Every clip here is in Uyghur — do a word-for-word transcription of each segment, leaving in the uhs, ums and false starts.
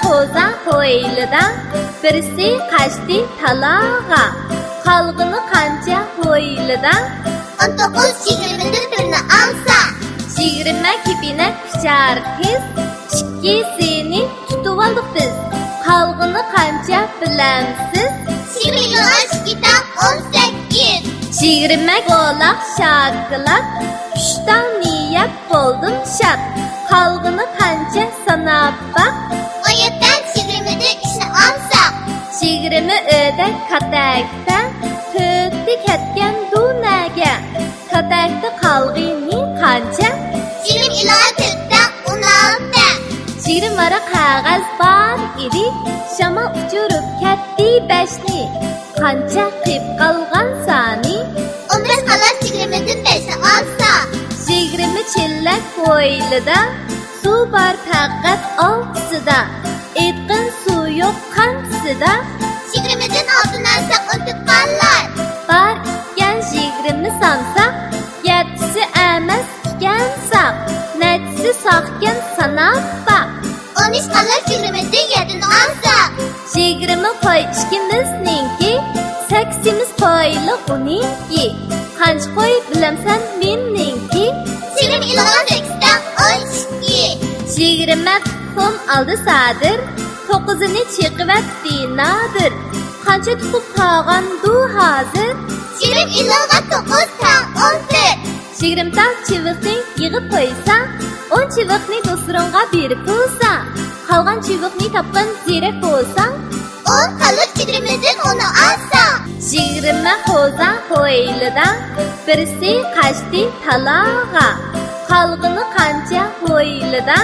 قوزا ھويلىدا، بىرسى قاچتى تالاغا. قالغىنى قانچە ھويلىدا؟ ئون توققۇز يىگىرمىدىن بىرنى ئالسا. يىگىرمە كېپىنەك ئۇچار تېز، ئىككىسىنى تۇتۇۋالدۇق بىز. قالغىنى قانچە بىلەمسىز؟ يىگىرمە يىلغا ئىككى تاڭ ئون سەككىز. يىگىرمە گولاق شاكىلات، ئۈچ تالنى يەپ بولدۇم شاد. قالغىنى قانچە ساناپ باق. ئون يەتتە يىگىرمىدىن ئۈچنى ئالساق. يىگىرمە ئۆدەك كاتەكتە، تۆتى كەتكەن دۇنەگە. كاتەكتە قالغىنى قانچە؟ يىگىرمە ئىلغا تۆتتە ئون ئالتە. يىگىرمە ۋاراق قەغەز بار ئىدى، شامال ئۇچۇرۇپ كەتتى بەشنى. قانچە قېلىپ قالغان سانى؟ ئون بەش خالاس يىگىرمىدىن بەشنى ئالسا. يىگىرمە چېلەك ھويلىدا، سۇ بار پەقەت ئالتىسىدا. ئېيتقىن سۇ يوق قانچىسىدا؟ يىگىرمىدىن ئالتىنى ئالساق ئۇنتۇپ قالار. بار ئىكەن يىگىرمە سانساق، يەتتىسى ئەمەس ئىكەن ساق. نەچچىسى ساقكەن ساناپ باق. ئون ئۈچ خالاس يىگىرمىدىن يەتتىنى ئالساق. يىگىرمە قوي ئىككىمىزنىڭكى، سەككىز سېمىز قويلۇق ئۇنىڭكى. قانچە قوي بىلەمسەن مېنىڭكى؟ يىگىرمە ئىلغا سەككىز تاڭ ئون ئىككى. يىگىرمە تۇخۇم ئالدى سادىر، توققۇزىنى چېقىۋەتتى نادىر. قانچە تۇخۇم قالغاندۇ ھازىر؟ يىگىرمە ئىلغا توققۇز تاڭ ئون تۆت. يىگىرمە تال چىۋىقنى يىغىپ قويساڭ، ئون چىۋىقنى دوستلىرىڭغا بېرىپ بولساڭ، قالغان چىۋىقنى تاپقىن زېرەك بولساڭ، ئون خالىق يىگىرمىدىن ئوننى ئالساڭ. يىگىرمە قوزا ھويلىدا، بىرسى قاچتى تالاغا. قالغىنى قانچە ھويلىدا؟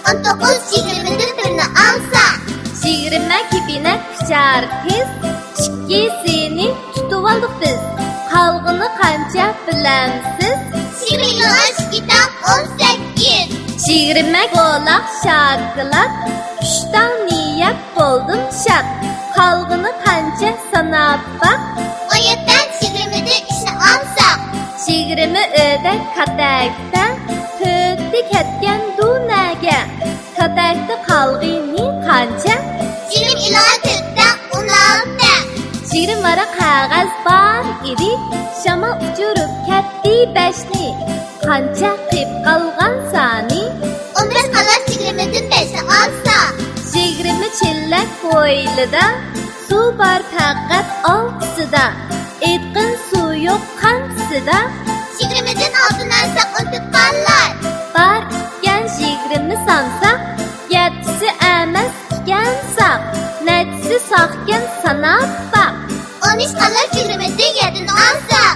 ئون توققۇز يىگىرمىدىن بىرنى ئالساڭ. يىگىرمە كېپىنەك ئۇچار تېز، ئىككىسىنى تۇتۇۋالدۇق بىز. قالغىنى قانچە بىلەمسىز؟ يىگىرمە ئىلغا ئىككى تاڭ ئون سەككىز. يىگىرمە گولاق شاكىلات، ئۈچ تالنى يەپ بولدۇم شاد. قالغىنى قانچە ساناپ باق. ئون يەتتە يىگىرمىدىن ئۈچنى ئالساق. يىگىرمە ئۆدەك كاتەكتە، تۆتى كەتكەن دۇنەگە. كاتەكتە قالغىنى قانچە؟ يىگىرمە ئىلغا تۆتتە ئون ئالتە. يىگىرمە ۋاراق قەغەز بار ئىدى، شامال ئۇچۇرۇپ كەتتى بەشنى. قانچە قېلىپ قالغان سانى؟ ئون بەش خالاس يىگىرمىدىن بەشنى ئالسا. يىگىرمە چېلەك ھويلىدا، سۇ بار پەقەت ئالتىسىدا. ئېيتقىن سۇ يوق قانچىسىدا؟ يىگىرمىدىن ئالتىنى ئالساق ئۇنتۇپ قالار. بار ئىكەن يىگىرمە سانساق، يەتتىسى ئەمەس ئىكەن ساق. نەچچىسى ساقكەن ساناپ باق. ئون ئۈچ خالاس يىگىرمىدىن يەتتىنى ئالساق.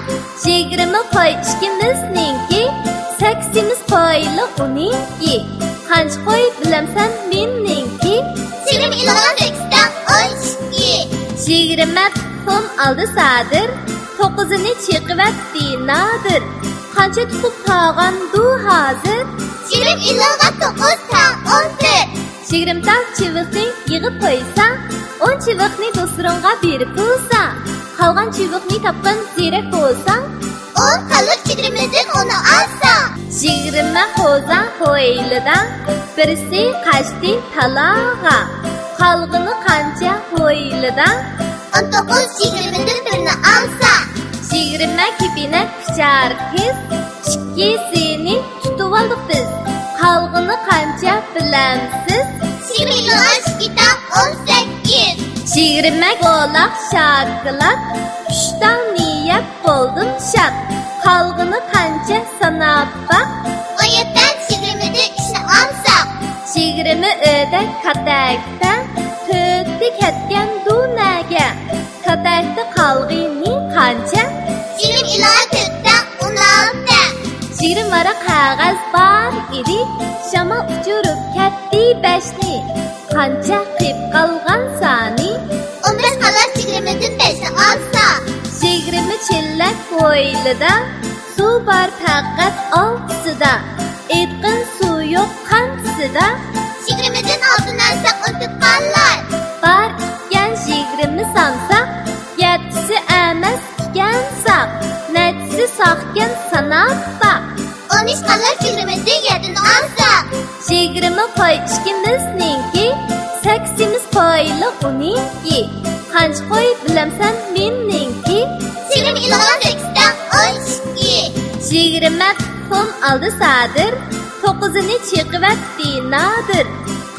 يىگىرمە قوي ئىككىمىزنىڭكى، سەككىز سېمىز قويلۇق ئۇنىڭكى. قانچە قوي بىلەمسەن مېنىڭكى؟ يىگىرمە ئىلغا سەككىز تاڭ ئون ئىككى. يىگىرمە تۇخۇم ئالدى سادىر، توققۇزىنى چېقىۋەتتى نادىر. قانچە تۇخۇم قالغاندۇ ھازىر؟ يىگىرمە ئىلغا توققۇز تاڭ ئون تۆت. يىگىرمە تال چىۋىقنى يىغىپ قويساڭ، ئون چىۋىقنى دوستلىرىڭغا بېرىپ بولساڭ، قالغان چىۋىقنى تاپقىن زېرەك بولساڭ، ئون خالىق يىگىرمىدىن ئوننى ئالساڭ. يىگىرمە قوزا ھويلىدا، بىرسى قاچتى تالاغا. قالغىنى قانچە ھويلىدا؟ ئون توققۇز يىگىرمىدىن بىرنى ئالساڭ. يىگىرمە كېپىنەك ئۇچار تېز، ئىككىسىنى تۇتۇۋالدۇق بىز. قالغىنى قانچە بىلەمسىز؟ يىگىرمە ئىلغا ئىككى تاڭ ئون سەككىز. يىگىرمە گولاق شاكىلات، ئۈچ تالنى يەپ بولدۇم شاد. قالغىنى قانچە ساناپ باق. ئون يەتتە يىگىرمىدىن ئۈچنى ئالساق. يىگىرمە ئۆدەك كاتەكتە، تۆتى كەتكەن دۇنەگە. كاتەكتە قالغىنى قانچە؟ يىگىرمە ئىلغا تۆتتە ئون ئالتە. يىگىرمە ۋاراق قەغەز بار ئىدى، شامال ئۇچۇرۇپ كەتتى بەشنى. قانچە قېلىپ قالغان سانى؟ ئون بەش خالاس يىگىرمىدىن بەشنى ئالسا. يىگىرمە چېلەك ھويلىدا، سۇ بار پەقەت ئالتىسىدا. ئېيتقىن سۇ يوق قانچىسىدا؟ يىگىرمىدىن ئالتىنى ئالساق ئۇنتۇپ قالار. بار ئىكەن يىگىرمە سانساق، يەتتىسى ئەمەس ئىكەن ساق. نەچچىسى ساقكەن ساناپ باق. ئون ئۈچ خالاس يىگىرمىدىن يەتتىنى ئالساق. يىگىرمە قوي ئىككىمىزنىڭكى، سەككىز ئىككى. قانچە قوي بىلەمسەن مېنىڭكى؟ چىگىم ئىلغا سەككىز تەڭ ئون ئىككى. يىگىرمە تۇخۇم ئالدى سادىر، توققۇزىنى چېقىۋەتتى نادىر.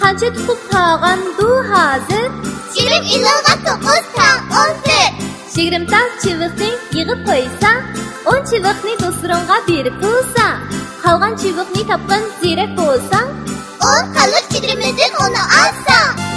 قانچە تۇخۇم قالغاندۇ ھازىر؟ چىگىم ئىلغا توققۇز تەڭ ئون تۆت. يىگىرمە تال چىۋىقنى يىغىپ قويساڭ، ئون چىۋىقنى دوستلىرىڭغا بېرىپ تۇرساڭ، قالغان چىۋىقنى تاپقىن زېرەك بولساڭ، ئون تاللىق چىگىرىمىدىن ئوننى ئالساڭ،